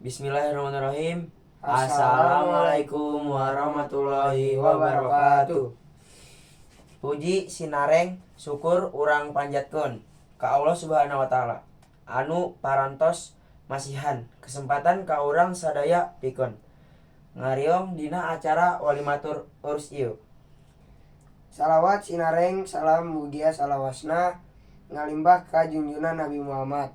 Bismillahirrahmanirrahim. Assalamualaikum warahmatullahi wabarakatuh. Puji sinareng syukur urang panjatkeun ka Allah Subhanahu wa taala anu parantos masihan kesempatan ka urang sadaya pikeun ngariung dina acara walimatul urs ieu. Salawat sinareng salam mugia salawasna ngalimbah ka junjunan Nabi Muhammad.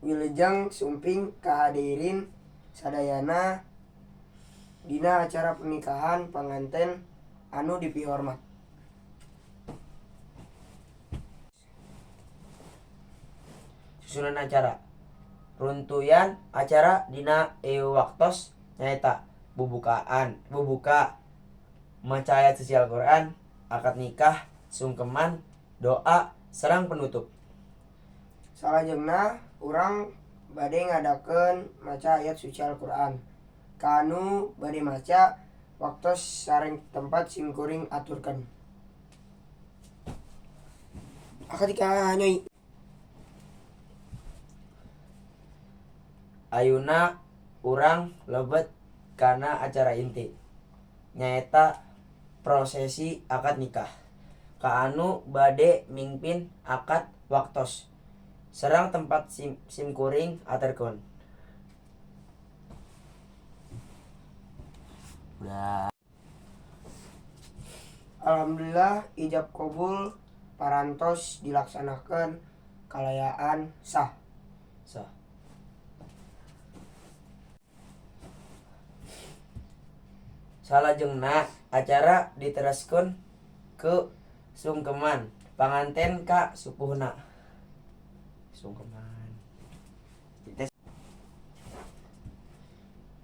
Wilujeng sumping ka hadirin sadayana dina acara pernikahan panganten anu dipihormat. Susunan acara. Runtuyan acara dina ieu waktos nyaeta bubukaan, bubuka, maca ayat suci Al-Qur'an, akad nikah, sungkeman, doa, sareng penutup. Salajengna urang bade ngadakeun maca ayat suci Al-Qur'an. Ka anu bade maca, waktos sareng tempat simkuring aturkeun. Akad nikah nyoi. Ayeuna urang lebet kana acara inti, nyaeta prosesi akad nikah. Ka anu bade mingpin akad, waktos sareng tempat simkuring aturkeun. Udah. Alhamdulillah ijab kabul parantos dilaksanakeun kalayaan sah. Sah. Salajengna acara diteraskeun ku sungkeman panganten ka sepuhna. Sungkeman.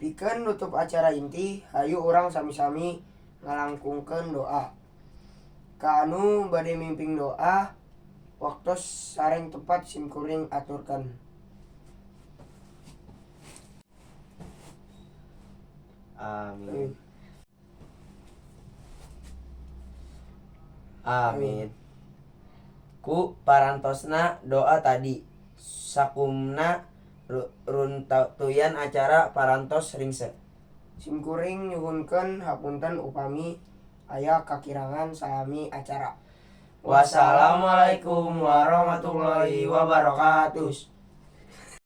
Pikeun nutup acara inti, hayu urang sami-sami ngalangkungkeun doa. Ka anu bade mimpin doa, waktos sareng tempat simkuring aturkeun. Amin. Amin. Ku parantosna doa tadi, sakumna runtuyan acara parantos ringse. Simkuring nyuhunkeun hapunten upami aya kakirangan salami acara. Wassalamualaikum warahmatullahi wabarakatuh.